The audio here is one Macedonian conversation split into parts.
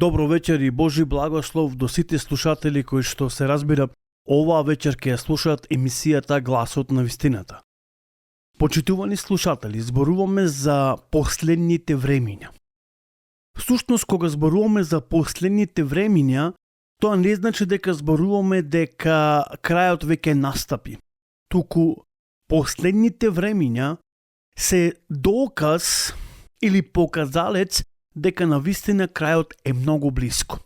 Добро вечер и Божи благослов до сите слушатели кои што се разбира оваа вечер ќе ја слушаат емисијата Гласот на вистината. Почитувани слушатели, зборуваме за последните времиња. Всушност, кога зборуваме за последните времиња, тоа не значи дека зборуваме дека крајот веќе настапи. Туку последните времиња се доказ или показалец дека навистина крајот е многу блиско.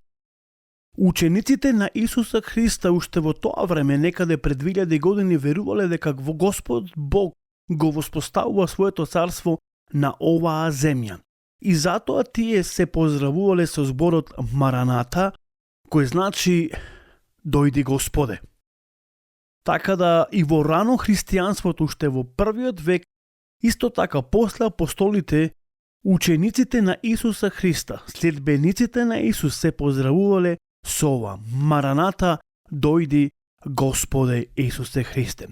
Учениците на Исуса Христа уште во тоа време, некаде пред 2000 години, верувале дека Господ Бог го воспоставува своето царство на оваа земја. И затоа тие се поздравувале со зборот Мараната, кој значи дојди Господе. Така да и во рано христијанството, уште во првиот век, исто така после апостолите, учениците на Исуса Христа, следбениците на Исус се поздравувале со ова: Мараната, дојди Господе Исусе Христе.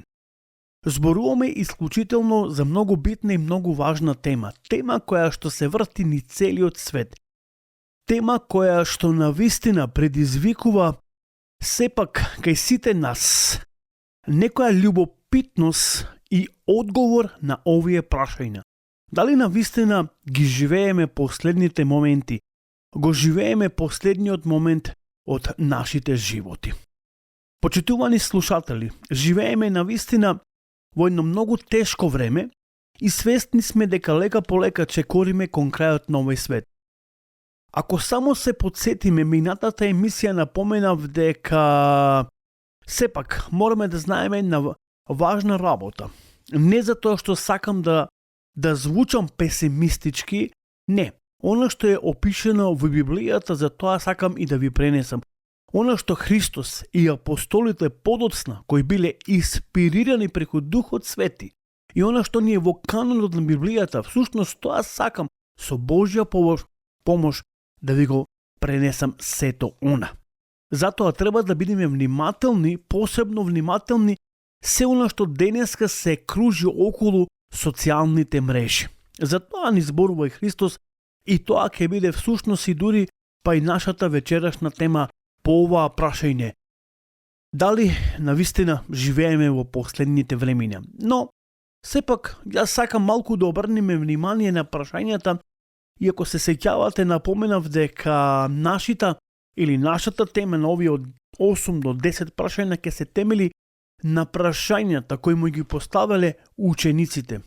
Зборуваме исклучително за многу битна и многу важна тема. Тема која што се врти ни целиот свет. Тема која што навистина предизвикува сепак кај сите нас некоја љубопитност и одговор на овие прашања. Дали навистина ги живееме последните моменти? Го живееме последниот момент од нашите животи? Почитувани слушатели, живееме навистина во едно многу тешко време и свесни сме дека лека по лека чекориме кон крајот на овој свет. Ако само се подсетиме, минатата емисија напоменав дека сепак мораме да знаеме на важна работа. Не затоа што сакам да звучам песимистички, не. Она што е опишено во Библијата, за тоа сакам и да ви пренесам. Она што Христос и апостолите подоцна, кои биле инспирирани преку Духот Свети, и она што ни е во канонот на Библијата, всушност тоа сакам со Божја помош да ви го пренесам сето она. Затоа треба да бидеме внимателни, посебно внимателни, се она што денеска се кружи околу социјалните мрежи. Затоа ни зборува и Христос, и тоа ќе биде всушност и дури па и нашата вечерашна тема по оваа прашање. Дали навистина живееме во последните времиња? Но, сепак, јас сакам малку да обрнеме внимание на прашањата, и ако се сеќавате, напоменав дека нашата тема на овие од 8 до 10 прашања ќе се темели на прашањата кои му ги поставале учениците.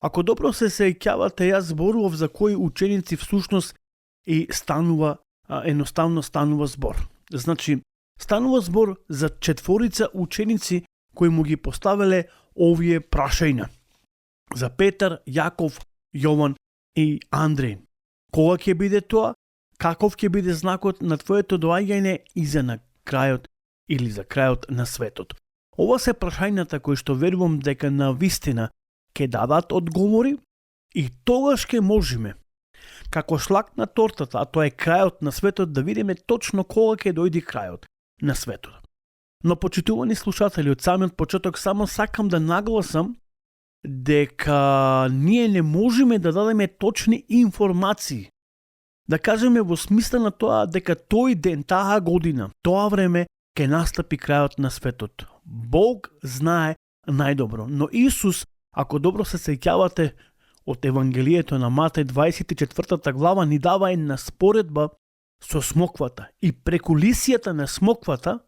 Ако добро се сеќавате, јас зборував за кои ученици всушност и едноставно станува збор. Значи, станува збор за 4 ученици кои му ги поставале овие прашања. За Петар, Јаков, Јован и Андреј. Кога ќе биде тоа? Каков ќе биде знакот на твоето доаѓање и за крајот на светот? Ова се прашањата кои што верувам дека навистина ќе дадат одговори, и тогаш ќе можеме, како шлак на тортата, а тоа е крајот на светот, да видиме точно кога ќе дојде крајот на светот. Но, почитувани слушатели, од самиот почеток само сакам да нагласам дека ние не можеме да дадеме точни информации. Да кажеме во смисла на тоа дека тој ден, таа година, тоа време ќе настапи крајот на светот. Бог знае најдобро, но Исус, ако добро се сеќавате од Евангелието на Матеј 24 глава, ни дава една споредба со смоквата, и преку лисијата на смоквата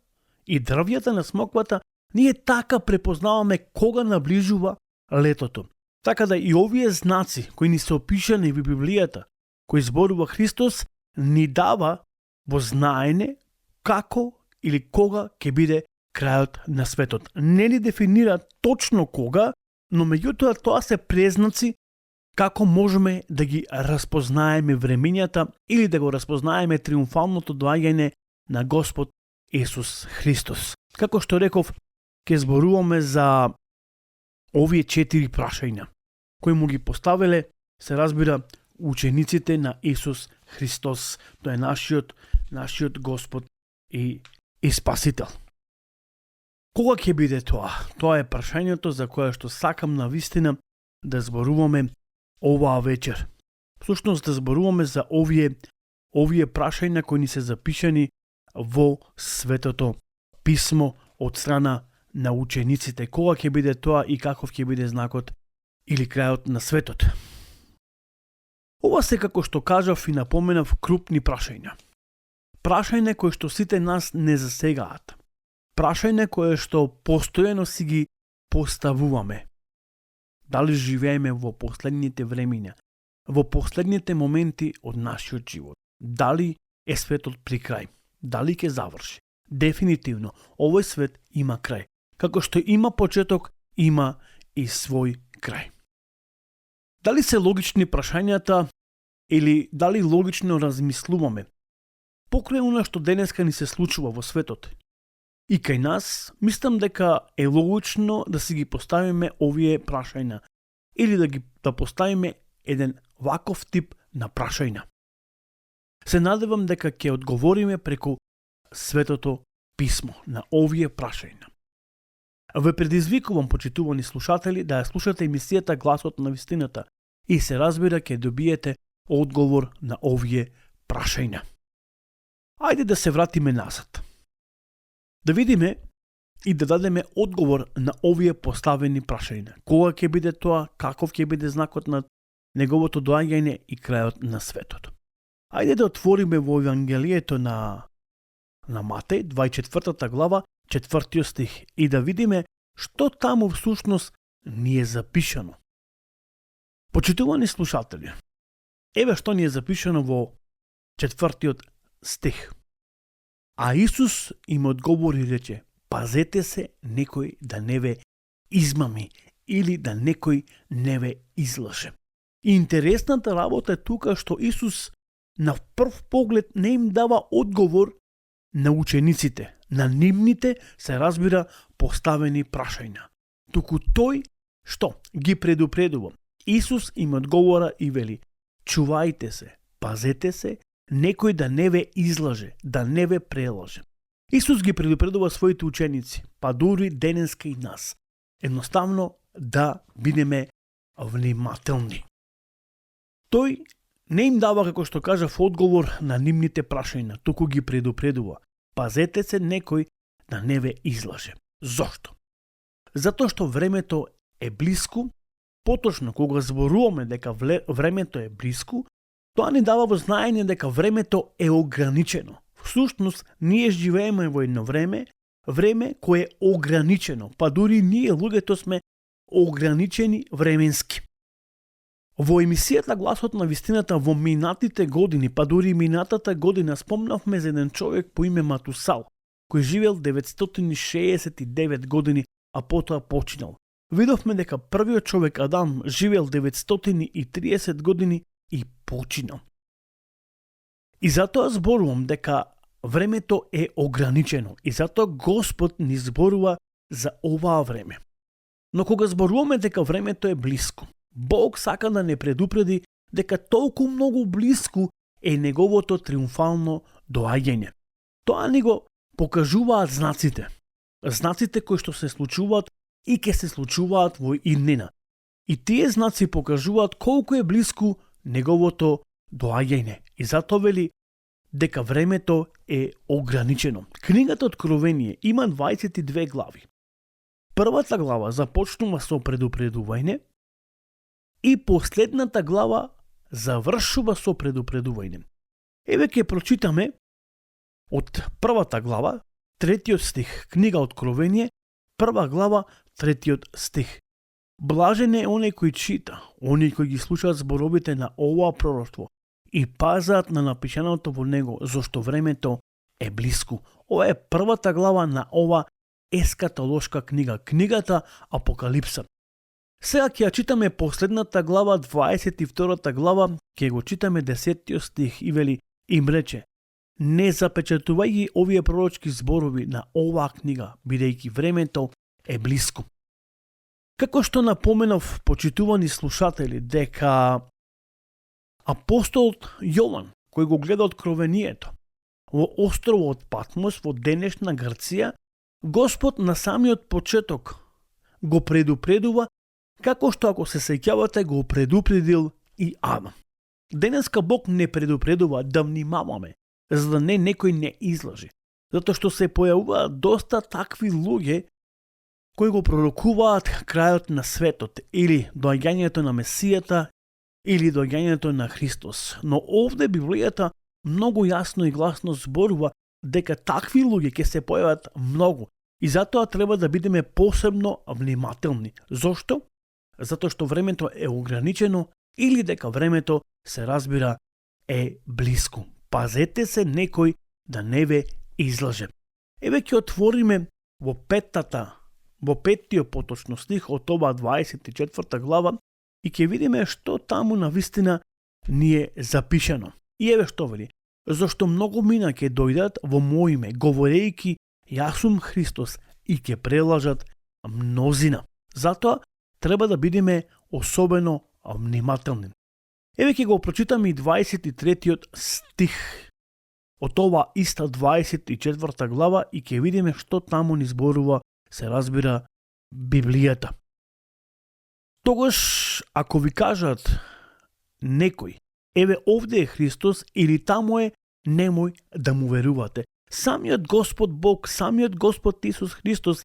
и дрвјата на смоквата ние така препознаваме кога наближува летото. Така да и овие знаци кои ни се опишани во Библијата, кои зборува Христос, ни дава во знаење како или кога ќе биде крајот на светот. Не ни дефинира точно кога, но меѓутоа тоа се презнаци како можеме да ги распознаеме времењата или да го распознаеме триумфалното доаѓање на Господ Исус Христос. Како што реков, ќе зборуваме за овие 4 прашања кои му ги поставиле, се разбира, учениците на Исус Христос. Тој е нашиот Господ и Спасител. Кога ќе биде тоа? Тоа е прашањето за кое што сакам навистина да зборуваме оваа вечер. Всушност да зборуваме за овие овие прашања кои ни се запишани во Светото писмо од страна на учениците. Кога ќе биде тоа и каков ќе биде знакот или крајот на светот? Ова се, како што кажав и напоменав, крупни прашања. Прашања кои што сите нас не засегаат. Прашања кои што постојано си ги поставуваме. Дали живееме во последните времиња, во последните моменти од нашиот живот? Дали е светот при крај? Дали ќе заврши? Дефинитивно, овој свет има крај. Како што има почеток, има и свој крај. Дали се логични прашањата или дали логично размислуваме покрај она што денеска ни се случува во светот? И кај нас, мислам дека е логично да си ги поставиме овие прашања или да поставиме еден ваков тип на прашања. Се надевам дека ќе одговориме преку Светото писмо на овие прашања. Ве предизвикувам, почитувани слушатели, да ја слушате емисијата Гласот на вистината и се разбира ќе добиете одговор на овие прашања. Ајде да се вратиме назад. Да видиме и да дадеме одговор на овие поставени прашања. Кога ќе биде тоа, каков ќе биде знакот на неговото доаѓање и крајот на светот. Ајде да отвориме во Евангелието на Матеј, 24 глава, 4 стих и да видиме што таму всушност ни е запишано. Почитувани слушатели, еве што ни е запишано во 4 стих. А Исус им одговори и рече: пазете се некој да не ве измами или да некој не ве излаже. И интересната работа е тука што Исус на прв поглед не им дава одговор на учениците, на нивните, се разбира, поставени прашања. Туку тој што ги предупредува. Исус им одговора и вели: чувајте се, пазете се, некој да не ве излаже, да не ве прелаже. Исус ги предупредува своите ученици, па дури денеска и нас. Едноставно да бидеме внимателни. Тој не им дава, како што кажав, одговор на нивните прашања, туку ги предупредува: пазете се некој да не ве излаже. Зошто? Затоа што времето е блиску. Поточно, кога зборуваме дека времето е блиску, тоа ни дава во знаење дека времето е ограничено. Всушност, ние живееме во едно време кое е ограничено, па дури ние луѓето сме ограничени временски. Во емисијата Гласот на вистината во минатите години, па дури минатата година, спомнавме за еден човек по име Матусал, кој живеел 969 години, а потоа починал. Видовме дека првиот човек Адам живеел 930 години и починал. И затоа зборувам дека времето е ограничено и затоа Господ ни зборува за оваа време. Но кога зборуваме дека времето е блиску, Бог сака да не предупреди дека толку многу блиску е неговото триумфално доаѓање. Тоа ни го покажуваат знаците. Знаците кои што се случуваат и ќе се случуваат во иднина. И тие знаци покажуваат колку е блиску неговото доаѓање. И затоа вели дека времето е ограничено. Книгата Откровение има 22 глави. Првата глава започнува со предупредување и последната глава завршува со предупредување. Еве ќе прочитаме од првата глава, 3 стих, книга Откровение, прва глава, 3 стих. Блажен е оној кој чита, оној кој ги слушаат зборовите на ова пророштво и пазаат на напишаното во него, зашто времето е блиску. Ова е првата глава на ова ескатолошка книга, книгата Апокалипса. Сега ќе ја читаме последната глава, 22 глава, ќе го читаме 10 стих и вели: им рече: не запечатувајќи овие пророчки зборови на оваа книга, бидејќи времето е блиску. Како што напоменав, почитувани слушатели, дека апостолот Јован, кој го гледа Откровението во островот Патмос во денешна Грција, Господ на самиот почеток го предупредува, како што, ако се сеќавате, го предупредил и Адам. Денеска Бог не предупредува да внимаваме, за да некој не излажи. Затоа што се појавуваат доста такви луѓе кои го пророкуваат крајот на светот или доаѓањето на Месијата или доаѓањето на Христос. Но овде Библијата многу јасно и гласно зборува дека такви луѓе ќе се појават многу и затоа треба да бидеме посебно внимателни. Зошто? Затоа што времето е ограничено или дека времето се разбира е блиско. Пазете се некој да не ве излаже. Еве ќе отвориме во петтиот поточно стих од ова 24 глава и ќе видиме што таму навистина ни е запишано. И еве што вели: зашто многу мина ќе дојдат во моје име, говорејќи јас сум Христос, и ќе прелажат мнозина. Затоа треба да бидеме особено внимателни. Еве ќе го прочитаме и 23 стих од ова иста 24 глава и ќе видиме што таму ни зборува, се разбира, Библијата. Тогаш, ако ви кажат некој, еве овде е Христос или таму е, немој да му верувате. Самиот Господ Бог, самиот Господ Исус Христос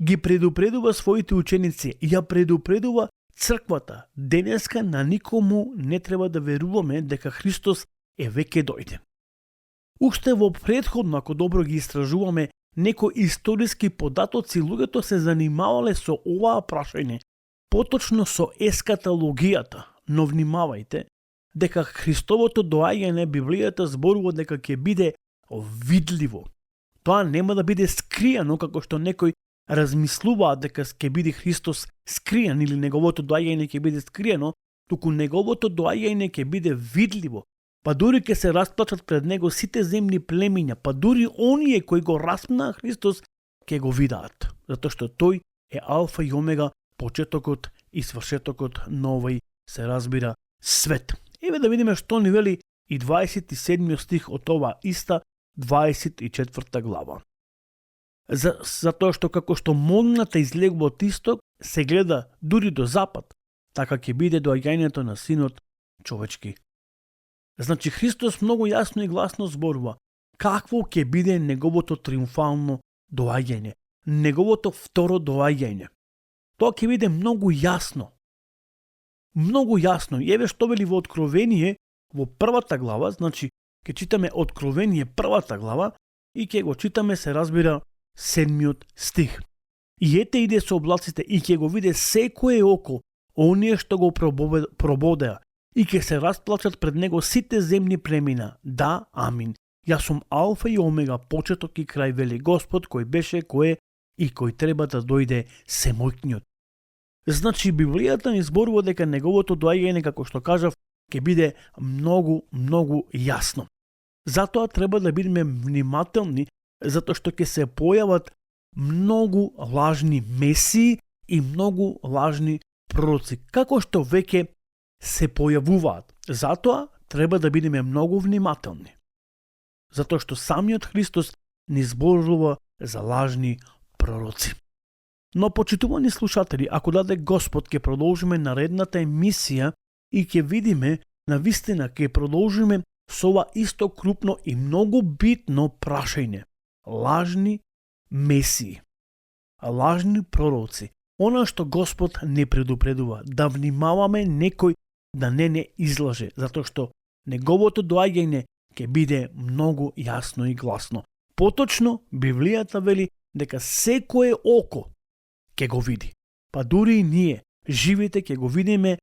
ги предупредува своите ученици, ја предупредува црквата. Денеска на никому не треба да веруваме дека Христос е веќе дојде. Уште во претходно, ако добро ги истражуваме некои историски податоци, луѓето се занимавале со оваа прашање, поточно со ескатологијата, но внимавајте дека Христовото доаѓање Библијата зборува дека ќе биде видливо. Тоа нема да биде скриено како што некој размислуваат дека ќе биде Христос скриен или неговото доаѓање ќе биде скриено, туку неговото доаѓање ќе биде видливо. Па дури ќе се расплачат пред него сите земни племиња, па дури оние кои го распнаа Христос ќе го видаат, затоа што тој е алфа и омега, почетокот и свршетокот на овој, се разбира, свет. Еве да видиме што ни вели и 27 стих од ова иста 24 глава. Затоа што како што молната излегува од исток, се гледа дури до запад, така ќе биде доаѓањето на Синот човечки. Значи Христос многу јасно и гласно зборува какво ќе биде неговото триумфално доаѓање, неговото второ доаѓање. Тоа ќе биде многу јасно. Многу јасно. И еве што вели во Откровение, во првата глава, значи ќе читаме Откровение првата глава и ќе го читаме, се разбира, 7 стих. И ете иде со облаците и ќе го виде секое око, оние што го прободеа, и ќе се расплачат пред него сите земни племина. Да, амин. Јас сум алфа и омега, почеток и крај, вели Господ, кој беше, кој е и кој треба да дојде семојкниот. Значи Библијата ни зборува дека неговото доаѓање, како што кажав, ќе биде многу јасно. Затоа треба да бидеме внимателни, затоа што ќе се појават многу лажни месии и многу лажни пророци, како што веќе се појавуваат. Затоа треба да бидеме многу внимателни. Затоа што самиот Христос ни зборува за лажни пророци. Но, почитувани слушатели, ако даде Господ, ќе продолжиме наредната емисија и ќе видиме, навистина ќе продолжиме со ова исто крупно и многу битно прашање. Лажни месии, лажни пророци. Она што Господ не предупредува, да внимаваме некој да не излаже, затоа што неговото доаѓање ќе биде многу јасно и гласно. Поточно, Библијата вели дека секое око ќе го види. Па дури и ние, живите, ќе го видиме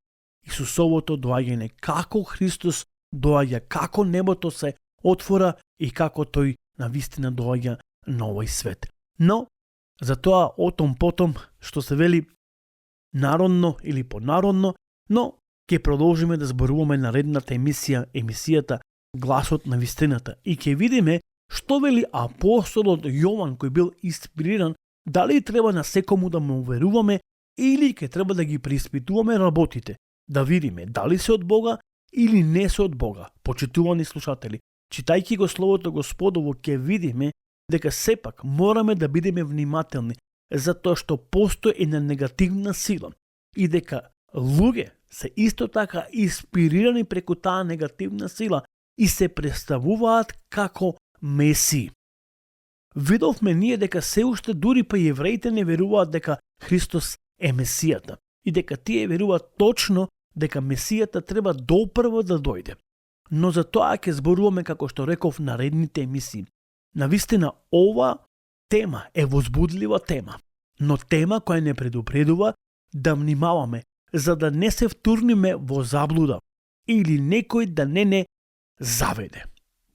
Исусовото доаѓање, како Христос доаѓа, како небото се отвора и како тој навистина доаѓа на овој свет. Но, за тоа отом потом, што се вели народно или понародно, но ќе продолжиме да зборуваме наредната емисијата Гласот на вистината и ќе видиме што вели апостолот Јован, кој бил инспириран, дали треба на секому да му веруваме или ќе треба да ги преиспитуваме работите, да видиме дали се од Бога или не се од Бога. Почитувани слушатели, читајќи го Словото Господово, ќе видиме дека сепак мораме да бидеме внимателни, затоа што постои една негативна сила и дека луѓе се исто така инспирирани преку таа негативна сила и се представуваат како месии. Видовме ние дека се уште дури па евреите не веруваат дека Христос е Месијата и дека тие веруваат точно дека Месијата треба допрво да дојде. Но за тоа ќе зборуваме, како што реков, наредните емисии. Навистина, ова тема е возбудлива тема, но тема која не предупредува да внимаваме, за да не се втурниме во заблуда или некој да не заведе.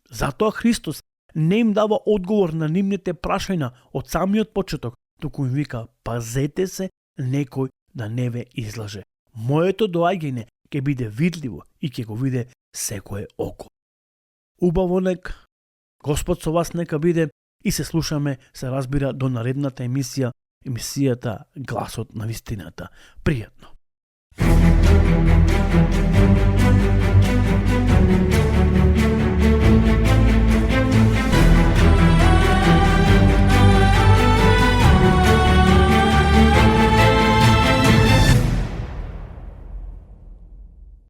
Затоа Христос не им дава одговор на нивните прашања од самиот почеток, туку им вика: пазете се некој да не ве излаже. Моето доаѓање ќе биде видливо и ќе го виде секое око. Убаво нек Господ со вас нека биде и се слушаме, се разбира, до наредната емисијата Гласот на вистината. Пријатно.